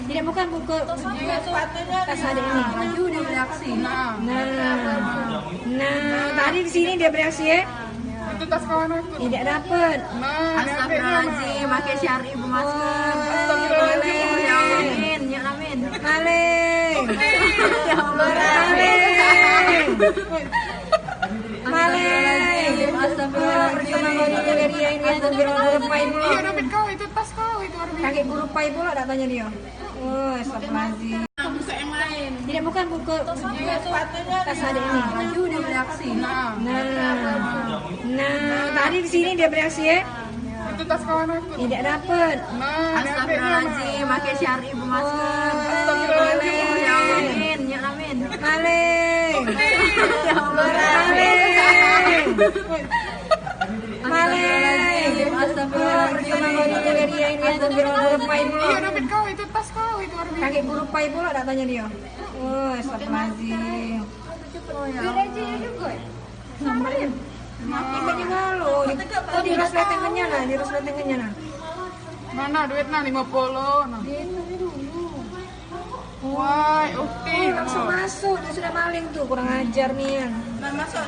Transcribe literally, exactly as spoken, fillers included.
Tidak, bukan buku, tas adek ni. Baju dia bereaksi. Nah. Nah, tadi di sini dia bereaksi, ya? Itu tas kawan aku. Tidak dapat. Nah, astagfirullahaladzim, pakai syari bemasker. Astagfirullahaladzim. Ya amin, ya amin. Maling. Ya Allah. Maling. Maling. Astagfirullahaladzim. Astagfirullahaladzim. Astagfirullahaladzim. Iya, dompet kau itu, tas kau itu, Arbi. Kaki guru pai pula dak tanya dia. Oh, astagfirullahaladzim. Tidak, bukan buku, tas adek ni. Baju dia bereaksi. Nah. Nah, tadi di sini dia bereaksi, ya? Itu tas kawan aku. Tidak dapat. Nah, astagfirullahaladzim, pakai syari bemasker. Astagfirullahaladzim. Ya amin, ya amin. Maling. Ya Allah. Maling. Maling. Astagfirullahaladzim. Astagfirullahaladzim. Iya, dompet kau itu, tas kau itu, Arbi. Kaki guru pai pula dak tanya dia. Oh, astagfirullahaladzim. Beda aja juga. Samperin. Makin banyak malu. Oh, di resletingannya nah, di resletingannya nah. Mana duit nah, lima puluh nah. Wai, ukti. Oh, langsung masuk. Dia sudah maling tuh, kurang ajar nih ya. Nah, masuk.